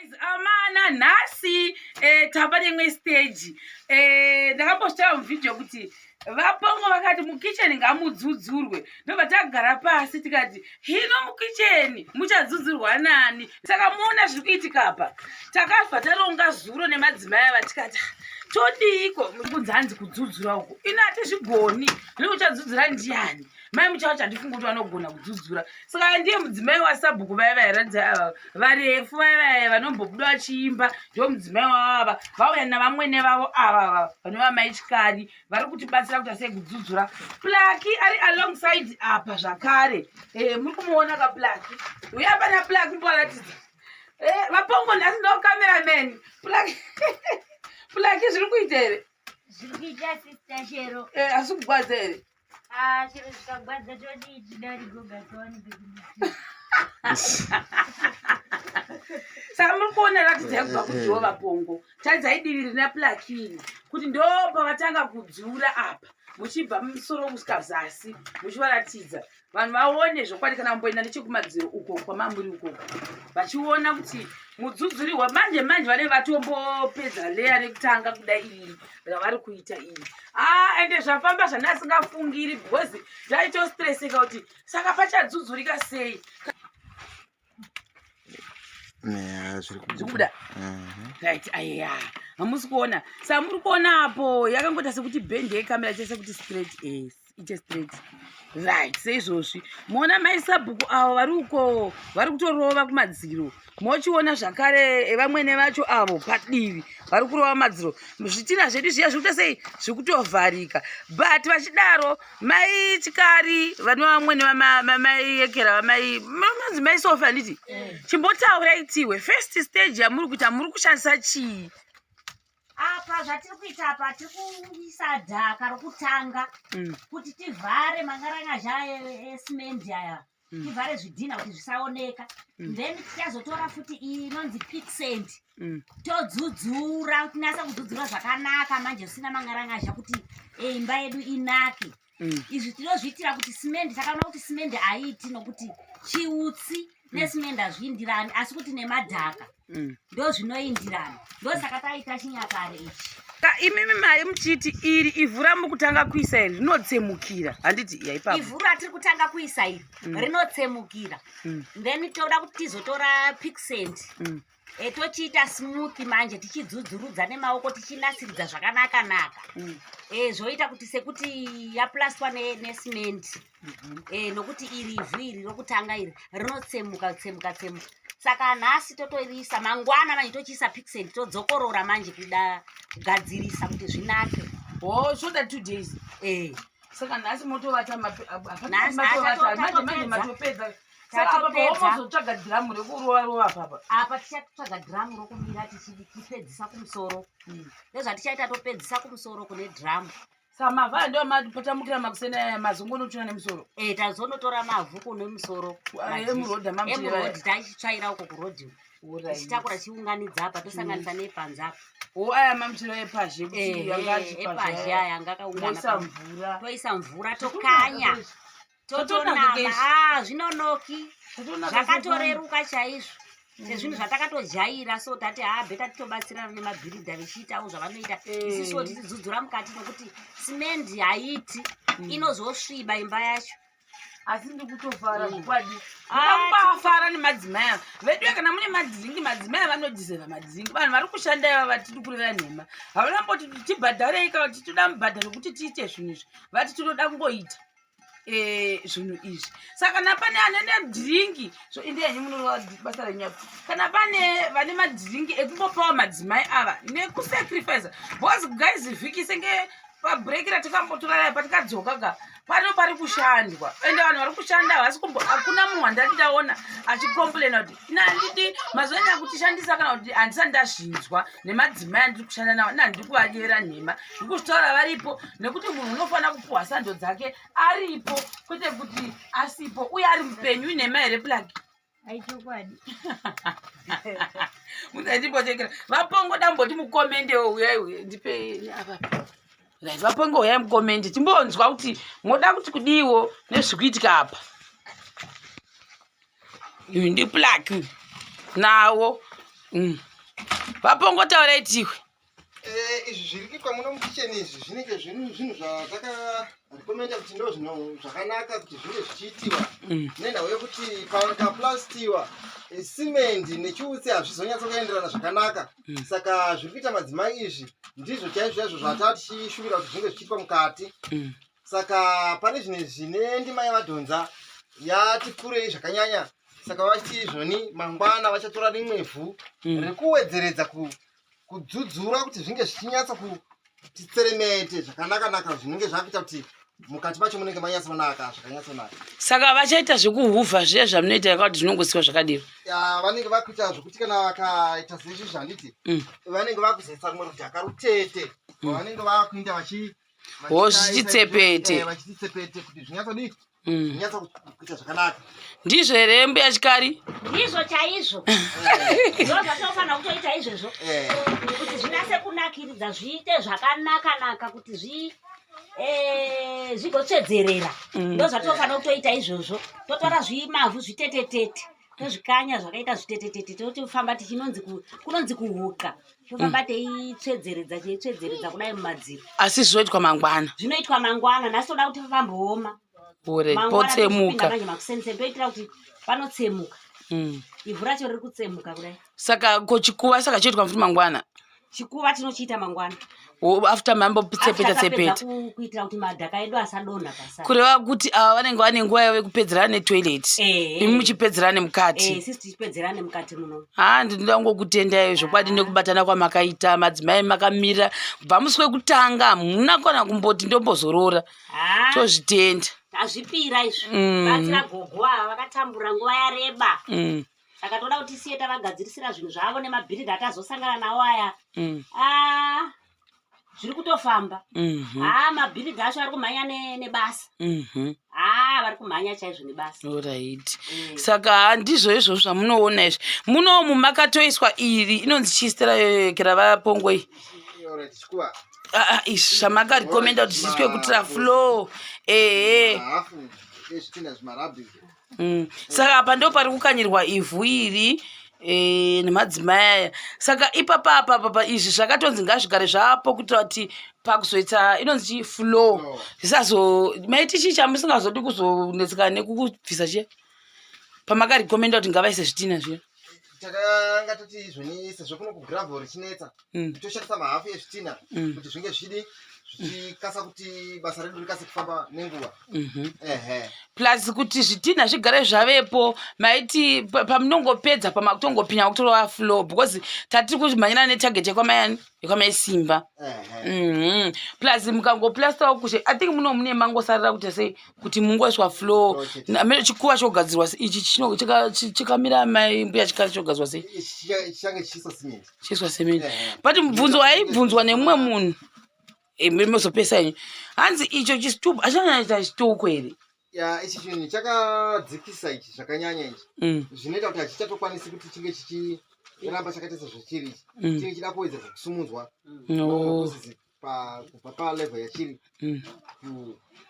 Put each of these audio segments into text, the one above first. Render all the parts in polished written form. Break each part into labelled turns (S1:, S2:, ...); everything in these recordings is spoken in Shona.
S1: Guys, amana nhasi eh, tava neimwe stage eh, ndakambozvitaura muvhidhiyo kuti vapongo vakati mukicheni ngamudzudzurwe ndobva tagara pasi tikati hino mukicheni muchadzudzurwa nani saka muona zviri kuitika apa takabva taronga zuro nemadzimai ava tikati todiiko kunzi hanzi kudzudzura uku ino hatizvigoni zvino uchadzudzura ndiyani mai muchavo chandifunga kuti vanogona kudzudzura saka ndiye mudzimai wasabhuku vaya vairatidza ava varefu vaya vaya vanombobuda vachiimba ndiwo mudzimai wavava vauya navamwene vavo ava vanova mai chikari vari kutibatsira kuti asei kudzudzura plaki ari alongside apa zvakare eh, muri kumuona ka plaki uya pana plaki mboratidza eh, vapongo nhasi ndo cameraman plaki plaki zviri kuita here
S2: zviri kuita sister shero
S1: eh, asi kugwadza here
S2: Ah, chero zvikagwadza todii tidari goga tiwane pekubikira.
S1: Saka muri kuona ratidzai kubva kudhiwa vapongo taridzai divi rina plakini kuti ndo pavatanga kudzura apa muchibva musoro kusvika zasi muchivaratidza vanhu vaone zvokwadi kana kumboenda nechekumadziro uko kwamamuri ukoko vachiona kuti mudzudzuri manje manje vanenge vatombopedza leya rekutanga kuda iyi ravari kuita iyi ah ende zvafamba zvandasingafungiri because ndaitostreseka kuti saka pachadzudzurika sei
S3: zviri
S1: kubuda right aya hamusi kuona sa muri kuona apo yakangoita sekuti bhendi yekamera chese kuti straight eh, ite straight right seizvozvi moona mai sabhuku avo vari uko vari kutorova kumadziro mochiona zvakare eh, vamwene vacho avo padivi vari kurova madziro zvitina zvedu zviya zvikuita sei zvikutovharika but vachidaro mai chikari vanova vamwene vamai yekera vamai manzi mai sofa handiti eh. chimbotaurai tiwe first stage yamuri kuita muri kushandisa chii
S2: apa zvatiri kuita apa tiri kuisa dhaka rokutanga kuti tivhare mangarangazha esimendi aya tivhare zvidhina kuti zvisaoneka then tichazotora futi iyi inonzi pixent todzudzura tinasa kudzudzura zvakanaka manje zvisina mangarangazha kuti eh, imba yedu inake izvi tinozviitira kuti simendi takaona kuti simendi haiiti nokuti chiutsi nesimendi hazviindirani asi kuti nemadhaka ndo zvinoindirana ndosaka taita chinyakare ichi
S1: Ka imimi mari muchiti iri ivhu ramukutanga kuisa iri rinotsemukira handiti ya ipapo
S2: ivhu ratiri kutanga kuisa iri rinotsemukira then toda kuti tizotora pixent e, tochiita smooth manje tichidzudzurudza nemaoko tichinasiridza zvakanaka naka e, zvoita kuti sekuti yaplastwa nesimendi ne e, nokuti iri ivhu iri rokutanga iri rinotsemuka tsemuka tsemuka saka nhasi totoriisa mangwana manje tochiisa pixent todzokorora manje kuda kugadzirisa kuti zvinake
S1: oh zvoda 2 days
S2: e.
S1: saka nhasi motovata
S2: Nhasi,
S1: manje manje matopedza saka apa
S2: Tatopedza.
S1: pawomozotsvaga dhiramu rekurova rova papa
S2: apa tichatsvaga dhiramu rokumira tichipedzisa kumusoro ndozvatichaita topedzisa kumusoro kune dhiramu
S1: saka mavhu aya ndo mapotamukira makuseni aya mazongonotsvina nemusoro
S2: e tazonotora mavhu kune musoro
S1: emurodhi amamuchera
S2: emurodhi tachitsvaira uko kurodhi tichitakura tichiunganidza apa tosanganisa nepanze apa
S1: o aya mamuchero epazhe kuti anga
S2: epazhe aya anga akaungana
S1: moisa mvura
S2: toisa mvura tokanya
S1: Totonaka
S2: totonama
S1: keshi.
S2: Ah, zvinonoki
S1: Totonaka
S2: zvakatoreruka chaizvo sezvinhu zvatakatojaira so tati haa better titobatsirana nemabhiridha vechiitawo zvavanoita
S1: Eh.
S2: isusuwo tichidzudzura mukati nokuti simendi haiiti inozosviba imba yacho
S1: asi ndikutofara zvokwadi
S2: Ah,
S1: ndakubafara nemadzimai ava veduwe kana mune madhiringi madzimai ava vanodhizeva madhiringi vanhu vari kushanda ava vatiri kureva nhema havana mboti tibhadharei kana kuti toda mubhadharo kuti tiite zvinhu izvi vati tinoda kungoita eh, zvinhu izvi saka kana pane ane nedhiringi so indi henyu munorova basa renyu apa kana pane vane madhiringi ekungopawo madzimai ava nekusacrifice because guys vhiki senge pabhureki ratikambotorara patikadzoka ka pano pari kushandwa ende vanhu vari kushanda havasi kumbo hakuna munhu wandati ndaona achicomplaina kuti ina handidi mazuva anya kutishandisa kana kuti handisati ndazvinzwa nemadzimai andiri kushanda nawo ina handiri kuvadyera nhema ndiri kuzvitaura varipo nekuti munhu unofanira kupuhwa sando dzake aripo kwete kuti asipo uye ari mupenyu inhema here plug
S2: aichokwadi
S1: munandimbotekera vapongo damboti mukomendewo uyai uye ndipe apa right vapongo uyai mukomendi timbonzwa kuti moda kuti kudiwo nezvikuitika apa uyu ndiplug nawo mm. Vapongotaura itiwe.
S3: Eh, izvi zviri kuitwa muno mukicheni izvi zvinenge zvinhu zvinhu zvatakarekomenda kuti ndo zvino zvakanaka kuti zvinge zvichiitiwa mm. nenhau yekuti pakaplastiwa eh, simendi nechiutsi hazvizonyatsokuenderana zvakanaka mm. Saka zviri kuita madzimai izvi ndizvo chaizvo chaizvo zvataa tichishuvira kuti zvinge zvichiitwa mukati mm. Saka pane zvine zvine ndima yavadhonza yati kurei zvakanyanya, saka vachiti izvoni mangwana vachatora rimwe vhu mm. rekuwedzeredza kudzudzura kuti zvinge zvichinyatsa kuti tseremete zvakanaka naka, zvinenge zvakuita kuti mukati macho munenge manyatsonaka zvakanyatsonaka.
S1: Saka vachaita zvekuhuvha zviya zvamunoita yakati zvinongosiwa zvakadiro?
S3: Vanenge vakuita zvekuti kana vakaita sezvi zvanditi mm. vanenge vakuzoisa rumwe rudhaka rutete mm. vanenge vakuinda vachi
S1: ho zvichitsepete
S3: eh, vachitsepete kuti zvinyatsodii mm. zvinyatsa kuita zvakanaka.
S1: Ndizvo here mbuya Chikari?
S2: Ndizvo chaizvo, ndo zvatinofanira kutoita izvezvo eh. kuti zvinase kunakiridza, zviite zvakanaka-naka kuti zvi eh, zvigotsvedzerera mm. Ndo zvatinofanira kutoita izvozvo, totora zvimavhu zvitetetete, tozvikanya zvakaita zvitetetete, totofamba tichinonzi kunonzi kuhuka, tofamba mm. teitsvedzeredza teitsvedzeredza kudai mumadziro.
S1: Asi zvinoitwa mangwana?
S2: Zvinoitwa mangwana, nhasi toda kuti pambooma.
S1: Ore potsemuka.
S2: Manje makuseniseni toitira kuti panotsemuka mm. Ivhu racho riri kutsemuka kudai.
S1: Saka ko chikuva saka choitwa futi mangwana?
S2: Chikuva tinochiita mangwana
S1: after mambo tsepeta tsepeta.
S2: Kuitira kuti madhaka edu asadonha
S1: pasi. Kureva kuti ava vanenge vane nguva yavo yekupedzerana netoilet, eh. imi muchipedzerana nemukati.
S2: Eh, sisi tichipedzerana nemukati muno.
S1: Ha, ndinoda kungokutendai zvokwadi nekubatana kwamakaita madzimai, makamira kubva musi wekutanga, hamuna kana kumboti ndombozorora. Tozvitenda.
S2: Tazvipira izvi mm. Batsira gogo ava, vakatambura nguva yareba mm. Saka toda kuti tisiye tavagadzirisira zvinhu zvavo nemabhiridha atazosangana nawo aya mm. Ah, zviri kutofamba mm -hmm. Ah, mabhiridha acho ari kumhanya nebasa mm -hmm. Ah, vari kumhanya chaizvo nebasa.
S1: Alright. Mm. Saka ndizvo izvozvo zvamunoona izvi munomu makatoiswa iri inonzi chistera kera vapongo iyi. Ah, ah, izvi zvamakarekomenda kuti zviiswe kutira floor, ehe. Mm. Saka apa ndo pari kukanyirwa ivhu iri e, nemadzimai aya. Saka ipapa apa papa izvi zvakatonzi ngazvigare zvapo kuitira kuti pakuzoita inonzi chi floor zvisazo maiti chii chamusingazodi kuzonetsekana nekubvisa chiya pamakarekomenda kuti ngavaise zvitina zviya?
S3: Takanga tati izvoni sezvo kuno kugravel richinetsa mm. toshandisa mahafu ezvitina mm. kuti zvinge zvichidi zvichikasa kuti basa redu rikase kufamba nenguva mm-hmm.
S1: Ehe. Plus kuti zvitinha zvigare zvavepo, maiti pamunongopedza pamakutongopinda kutorova floor, because tatiri kumhanyira netarget yekwamayani yekwamaisimba.
S3: Ehe.
S1: Plus mukangoplastawo kushe, I think muno mune mangosarira kuti sei kuti mungoiswa floor.
S3: Floor chete.
S1: Amene chikuva chogadzirwa sei ichi chikamira mai mbuya Chikari, chogadzirwa sei?
S3: Ichi chichange chichiiswa simende.
S1: Chiiswa semende. But mubvunzo waibvunzwa nemumwe munhu, eh, mozopesa henyu, hanzi icho chisitubu achanyaita chitoko here?
S3: Ya, ichi chinhu chakadzikisa ichi zvakanyanya ichi mm. zvinoita kuti hachichatokwanisi kuti chinge chichiramba chakaita sezvachiri ichi mm. Chinge chida kuwedzerwa kusumudzwa
S1: No.
S3: Kubva palevel yachiri mm.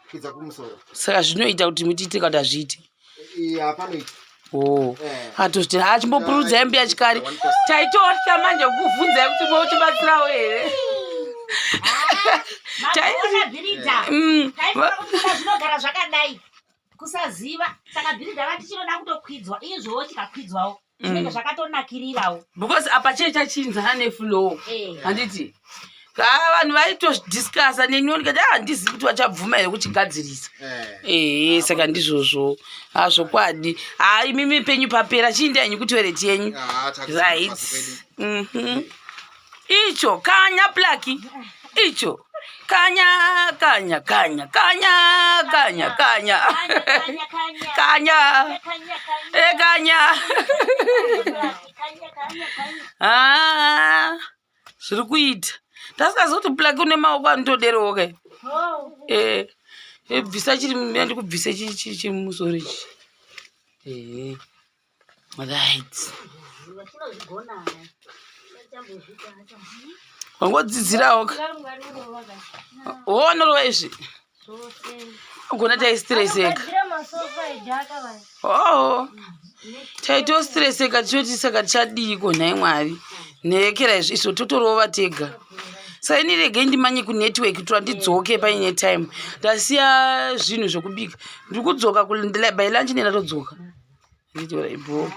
S3: kukwidza kumusoro.
S1: Saka zvinoita kuti mutiite kana hazviiti?
S3: Hapanoita.
S1: Oh. Atozviti achimbopurudzai mbuya Chikari, taitotya manje kukubvunzai kuti motibatsirawo here.
S2: Maona bhiridha, zvinogara zvakadai, kusaziva. Saka bhiridha vati chinoda kutokwidzwa, izvowo chikakwidzwawo zvinenge zvakatonakirirawo.
S1: Because apa chee chachinzana neflow.
S2: Eh.
S1: Handiti kaa vanhu vaitodiscussa neniwo, ndikati ah, handizivi kuti vachabvuma here kuchigadzirisa.
S3: Eh.
S1: Ehe, saka ndizvozvo hazvokwadi. Ha, imimi penyu papera, chiindai henyu kutoilet yenyu.
S3: Ah, takuziva
S1: Right.
S3: basa kwedu.
S1: Icho kanya plaki icho kanya kanya kanya kanya kanya kanya.
S2: Kanya, kanya, kanya.
S1: Kanya.
S2: Kanya, kanya.
S1: E kanya.
S2: Kanya, kanya, kanya.
S1: Ah, zviri kuita ndasingazivi kuti plaki une maoko anotoderewo ke.
S2: Oh.
S1: Eh, bvisa chiri, ndikubvise chiri mumusoro ichi. Ehe, right.
S2: Chinozvigona.
S1: Wangodzidzirawo ka, wonorova izvi. Ugona taistreseka. Oo taitostreseka tichoti saka tichadiiko nhai Mwari, nherekera izvi isu totorova tega. Saka ini regei ndimanye kunetwork kutura ndidzoke paine time. Ndasiya zvinhu zvokubika, ndiri kudzoka by lunch, nenda todzoka. Nditi bho.